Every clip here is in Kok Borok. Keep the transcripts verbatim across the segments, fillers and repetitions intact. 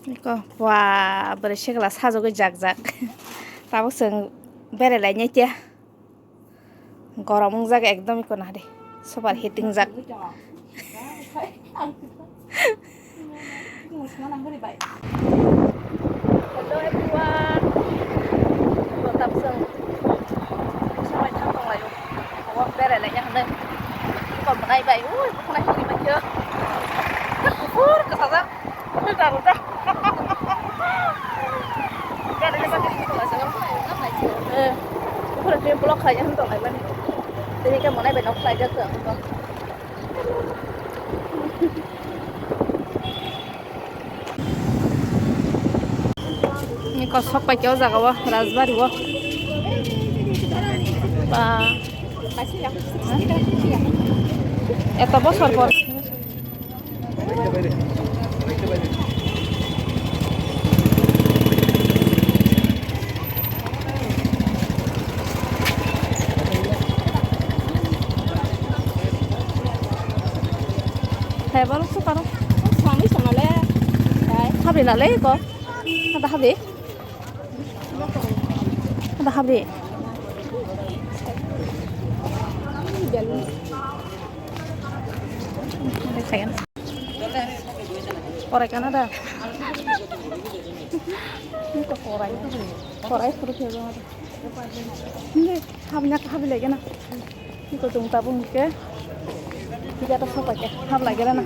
Iko, wa, bwrwi sikla sajagwi jak jak. Tabuk chwng berai lai nai tiya. Gorom wngjak ekdom iko nahari. Super heating jak. Hello everyone. Tabuk chwng samai thang tong laio. Tabuk berai lai ya hwnwi. Iko bwnai bai. Ui, buknai hwnwi bai khe. Kuphur kwchajak. Ruda, ruda. Eh, ufura khe block khlai ya hwn tong lai mani. Tini khe monai bai nok khlai jak kha. Ni kosok pai khe o jaga o Rajbari o. Ba. Eto bosor por. Hai, balok se paro. Sangni sangale. Hai. Habri nale ko. Ada habri. Ada habri. Korai kana da. Ini kok korai. Korai puru khe jong ada. Ini habnya habile kana. Iko chwng tabuk hwnkhe ticket o sopai khe hap lai gana na.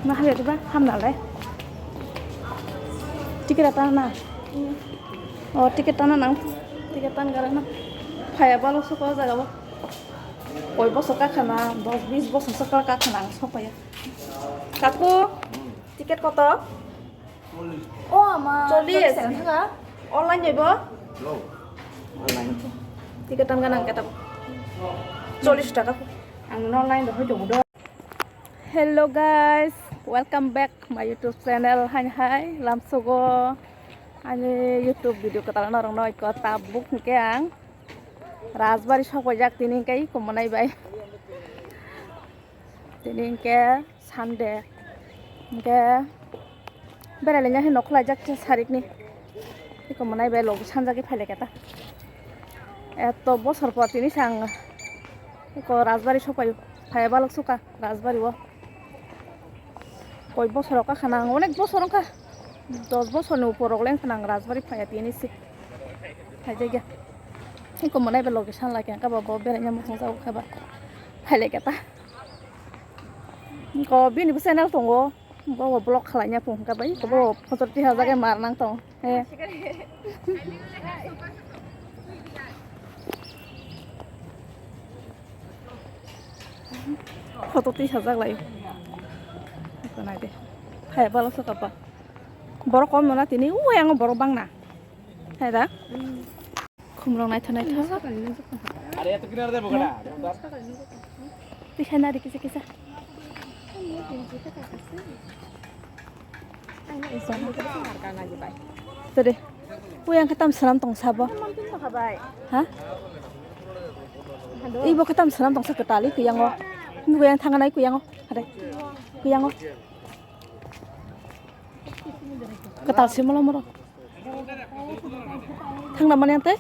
Na hap ya diba? Hap na lai. Ticket ta na. O ticket ta na nang. Ticket tan gara na. Phaya balo soko jaga bo. Koi bosor ka khana, dos bis bosor soko ka khana ang sopaya. Kaku, ticket koto? O ama, Chollis. Chollis taka thaka? Online jaibo? Online. Ticket tan ganang kata. Chollis taka. Ang online do hoito do. Hello guys, welcome back my YouTube channel. Hai hai, lamsogo. Ani YouTube video kwtal norok no iko tabuk hwnkhe ang Rajbari sokojak tini hwnkhe iko monai bai. Tini hwnkhe Sunday. Hwnkhe berai laina hai nok khlaijak khe sarikni. Iko monai bai logi sanjagwi phailaikha ta. Eto bosor por tini se ang iko Rajbari sokpaio. Phaiya balok suka Rajbari o. Koi bosor wngkha khana ang, onek bosor wngkha. Dos bosorni upor rok le wngkha na ang Rajbari phaiya tini se. Phaijakya. Iko monai bai logi sanlaikha khe ba bo beraina muchung jago khe ba. Phailaikha ta. Ko bini bo channel tongo, bo bo vlog khlaina phung kha bai, ko bo photo twi hajak mar nang tong. He. Photo twi hajak lai. Ko nai de. Hai balo so kapa. Borok kom no na tini, ui ang borok bang na. Hai da. Khumrok naithok naithok. Are eto kinare de bokara. Twi khaina ri kisa kisa. Tore. Ui ang khe tam swnam tong sabo. Ha? Ibo khe tam swnam tong sa kwtal i kwiyango. Nugui ang thangnai kwiyango. Hade. Kwiyango. Kwtal se molo moro. Thangna mani ante.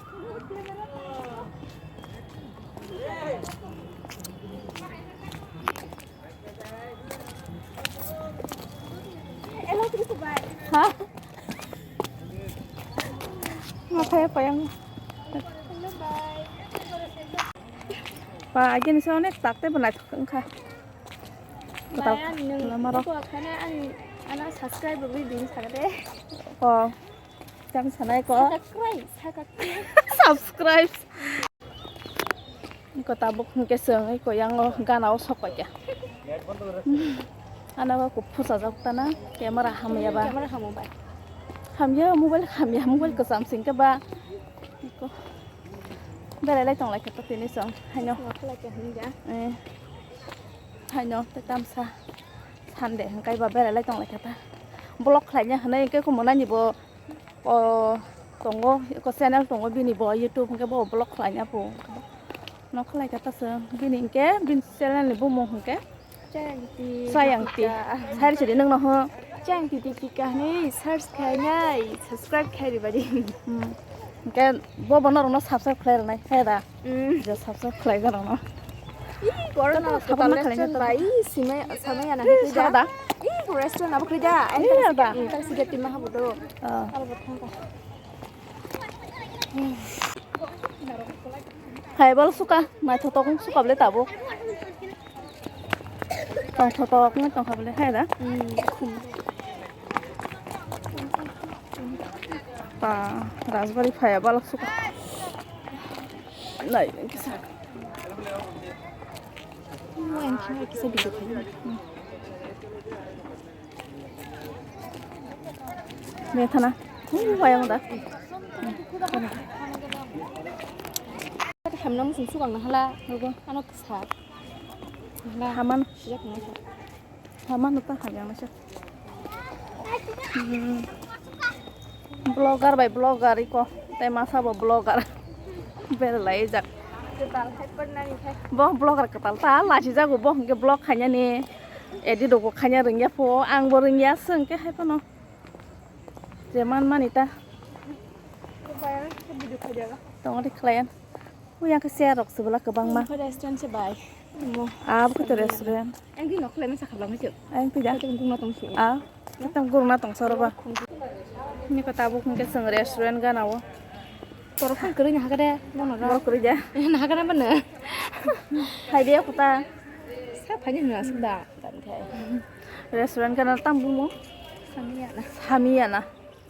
Ha? Mathaya payang. Ba, agini se onek tak tei bo naithok wngkha. Kwtal Bai, ani nung lama rok. Iko khana ani ana subscribe rogwi din sakade. Oh, tam sanai ko. Subscribe, subscribe. Subscribe. Iko tabuk hwnkhe chwng iko yango gana o sok paikha. Ana ba kuphur sajak tana camera hamya ba. Camera hamo bai. Hamya mobile hamya mobile kwcham singkhe ba. Iko. Berai lai tong lai khe to tini chwng haino. Singwa khlai khe hwnja. Eh. Haino tei tamsa Sunday hwnkhe ba berai lai tong lai khe ta. Vlog khlaina hwnwi hwnkhe kumo nani bo o tongo, eko channel tongo bini bo YouTube hwnkhe bo vlog khlaina bo. Nok khlai khe ta chwng bini hwnkhe bini channel ni bumung hwnkhe Chayang ti Sayang ti. Dipika. Sari sari nang no ho. Chayang ti Dipika hinwi search khainai, subscribe khai ribadi. Hmm. Hwnkhe bo bono rokno subscribe khlai rwnai, he da? Hmm. Je subscribe khlai rwnai. Ih, corona Tata hospital sabun restaurant khlai bai, ih, simai, samai ana Ih, hwnkhe da. Sada. Ih, restaurant abo khlai da. Ih, Ih, da. Ih, tak siga tima habu do. Ah. Abo thangka. Hai bal suka, naithotok wng suka bwle tabuk. Tongthotok wng tongkha bwle, hai da? Hmm. Ta, Rajbari phaiya balok suka. Nai, kisa. Mo ang kisa video khayo. Bethana. Ui, wayang da. Hemno musung sugang na hala. Nugo. Ano kisa. Hala. Haman. Sijak na sa. Haman ta hayang na sa. Hmm. Vlogger bai vlogger iko. Tei masa bo vlogger. Beralai jak. Kwtal hai pernani khai. Bo vlogger kwtal ta lachi jago bo hwnkhe vlog khainani. Edit rokbo khaina rwngya pho, angbo rwngya, se hwnkhe hai phano je man mani ta. Tongo de khlaiya. Ui, ang khe chair rok se bwla kwbangma. Tongo restaurant se bai. Abo khe to restaurant. Ang di nok khlaima sakha bwla maisu. Ang tida. Kaitor gungna tong si. Ah, kitam gurungna tong soro ba. Ni ko tabuk hwnkhe chwng restaurant gana o. Borok phang kwrwi ni hakhe de, bono rw. Borok kwrwi de. Nahakhe na bono. Hai de kuta. Sa phai ni aswk da, dan khai. Restaurant kana tam bumo? Samiyana. Samiyana.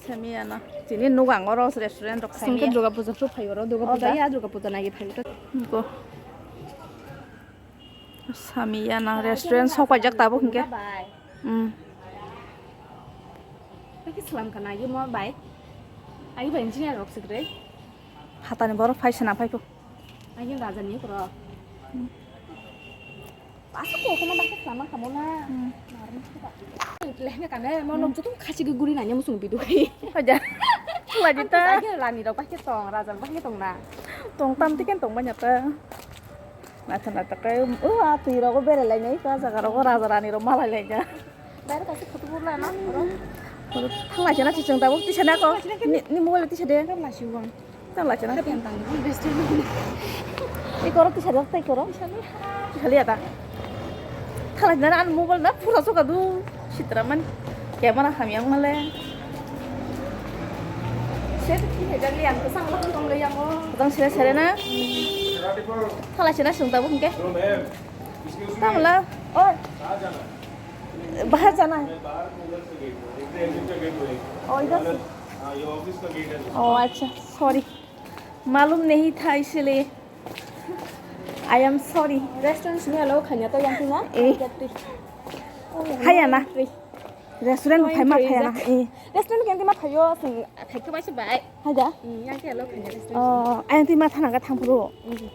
Samiyana. Chini nugang oro restaurant rok Singke samiyana. Durga Puja phuru phai oro, Durga Puja ya, Durga Puja nagi phai to. Go. Samiyana restaurant sok paijak tabuk hwnkhe. Bye. Hmm. Tei khe swlam kana agi mo bai. Agi bai engineer rok se kwrwi. Phatani borok phai swnam phai kho. Agi raja ni kro. Hmm. Asuk kok ma bakhe swlam kha mo na. Hmm. Narwk kha. Lehne kane mo nok joto khasi guri nanya musung bidu. Haja. Lagi ta. Agi lani rok bakhe tong, raja bakhe tong na. Tong tam tiken tong banya ta. Naithotok naithotok khe, o, a twi rogo berai lainai, a jaga rogo raja rani rok malai lainai. Baire kaisa photo bo lana, oro. Thang laisana si chwng tabuk tisa nako. Ni, ni mobile tisa de. Thang laisi wang. Thang laisana. Thang laisana. Ikoro tisa de, tai koro. Tisa liya ta. Thang laisana an mobile na pura soka du. Sitra man. Camera hamya male. Sir, ki hejak liya, ang kesang lo tong liya mo. Tang sere sere na. Thala sere na sung tabuk hingke. Tamla. Oh. Bahar jana hai. Oh, idhar se. Oh, acha. Sorry. Malum nahi tha isliye. I am sorry. Restaurant sini alo khanya to yang tina. Eh. Khaya na. Restaurant khai ma khaya na. Eh. Restaurant kenti ma khayo sing khai to bai se bai. Hai da. Hmm, yang ke alo khanya restaurant. Oh, ayang ti ma thana ga thang pro. Hmm,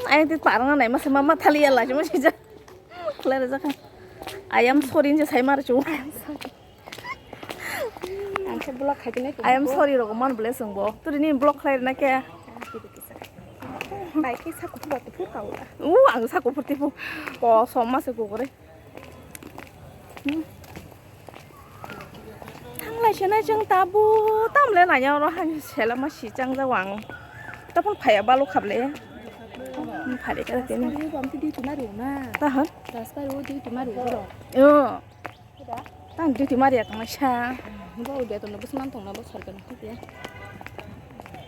ayang ti parang na ma se ma ma thali ya la ma se ja. Khlai rajak kha. I am sorry je sai mar chu. Ang khe block khai dinai. I am sorry rok man ble sung bo. Turi ni block khlai na khe. Bai khe sa kuphur ba kuphur ka ula. U ang sa kuphur tipu. Ko som ma se kukure. Hmm. Thanglai sena jeng tabu tamle nanya oro hani selama si chang jawang. Tapon phaya balu khable. Phale ka tene. Bam ti di tuma ru na. Tahan. Rasta ru di tuma ru ro. Yo. Tang duty mariya tongnaisa. Bo beton no bwsman tongna bo sorkar ni kiti.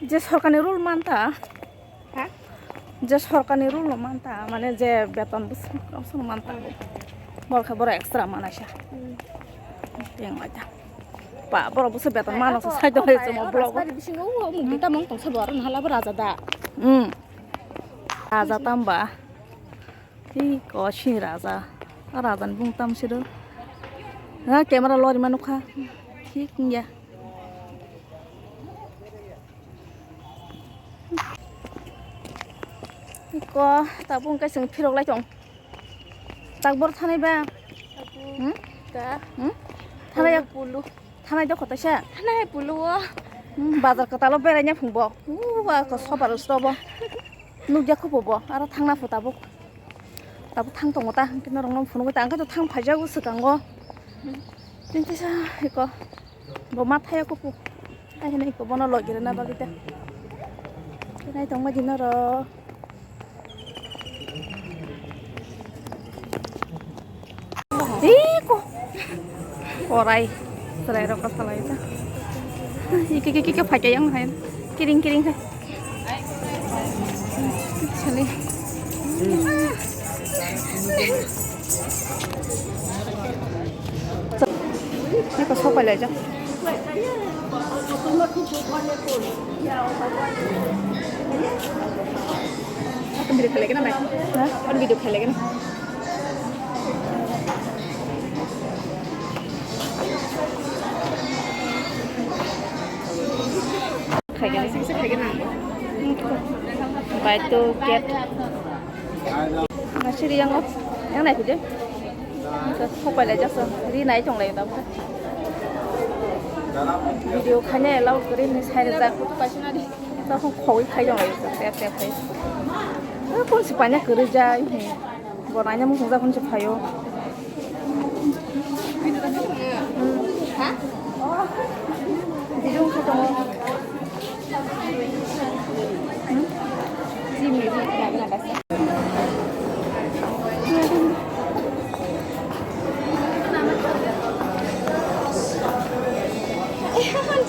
Je sorkar ni rule manta. Ha? Je sorkar ni rule no manta, mane je beton bwsman manta. Bor khe boro extra manaisa. Hmm. Teng waja. Pa boro bwswk beton mano sa sai tong hai chwng block. Bisingo o mung tamong tongsa bo aro nahala bo raja da. Hmm. Raja tamba. Tei ko sini raja. A raja ni bung tam siro. Ha camera lori ma nukha. Thik ya. Ko tabung kai sing phirok lai tong. Tak bor thanai ba. Hmm? Ta. Hmm? Thanai ya. Pulu. Thanai do kotaisa. Thanai pulu o. Hmm, bazar kwtalo beraina phungbo. Uwa ko sobar usrobo. Nukya khupo bo. Aro thangna phuta bo. Tabuk thang tongo ta, hwnkhe norokno phunugwi ta, hwnkhe to thang phaijago swkango. Tei teisa eko bo ma thaya kupu. Hai hwnwi eko bono logi rwna bagwi ta. Tei nai tongma di norok. Eko. Korai. Chwrai rok salai ta. Ike, ike, ike, phaikha yang hai. Kiring, kiring hai. Sali. Eko sopai lai jak. Akan video khelai kena bai. Ha? Akan video khelai kena. Khaigena. Bai to get. Nasiri yang o. Yang nai pide. Sopai lai jaksa. Ri nai tong lai tabuk. Video khaina allow kori ni sai rwjak. Tei khogwi khai tong lai. Tep tep khai. Kon si paina kwrwi jai. Bo naina muchung jak hwn se phaio. Hmm. Dijong khe tongo. Hmm? Jimmy, jimmy, jimmy, jimmy.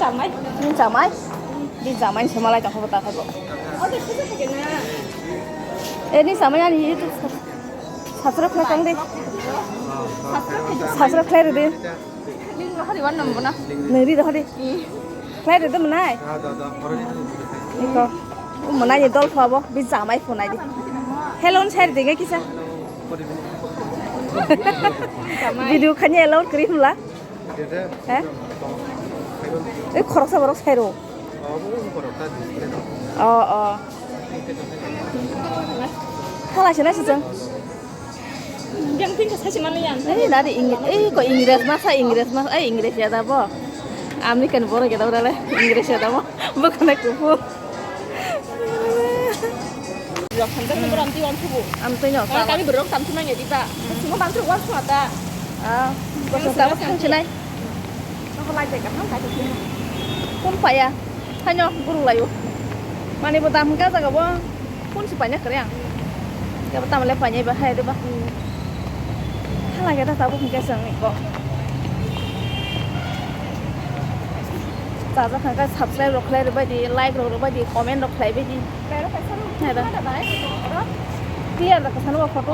Chamai. Chamai. Di jamai semalai tongkha bo ta khai bo. Eni samai ani YouTube subscribe khlai tong di. Subscribe khlai rw di. Nang ri rw di. Khlai rw di mwnai. Iko. O mwnai ni dol pha bo. Bi jamai phunai di. Hello sai rw di kisa. Video khani allow kri hmla. He? Ei khoroksa borok sai rw. O, o. Thala se na se chwng. Yang pink sa se mali yang. Ei, nari Ing-, ei, ko Ingres ma sa, Ingres ma, ei, Ingres ya da bo. American borok ya da bo dale, Ingres ya da bo. Bo kana kupu. Rok hamjak ni borok amtwi wan thubu. Amtwi no. Kami borok tam thumang ya diba. Simo bang thuk wan thua ta. Ah, ko sa ta thang chinai. Nokho lai jai kaham kai tongphina. Kun paya. Haino gurung laio. Mani bo dam hwnkha jaga bo. Kun si paina kare ang. Kebo tamle paina ba hai de ba. Hala ge ta tabuk hwnkhe chwng iko. Chajak hwnkhe subscribe rok khlai rwbai di, like rok rwbai di, comment rok khlai bai di. Hai da. Clear da kwchangma photo.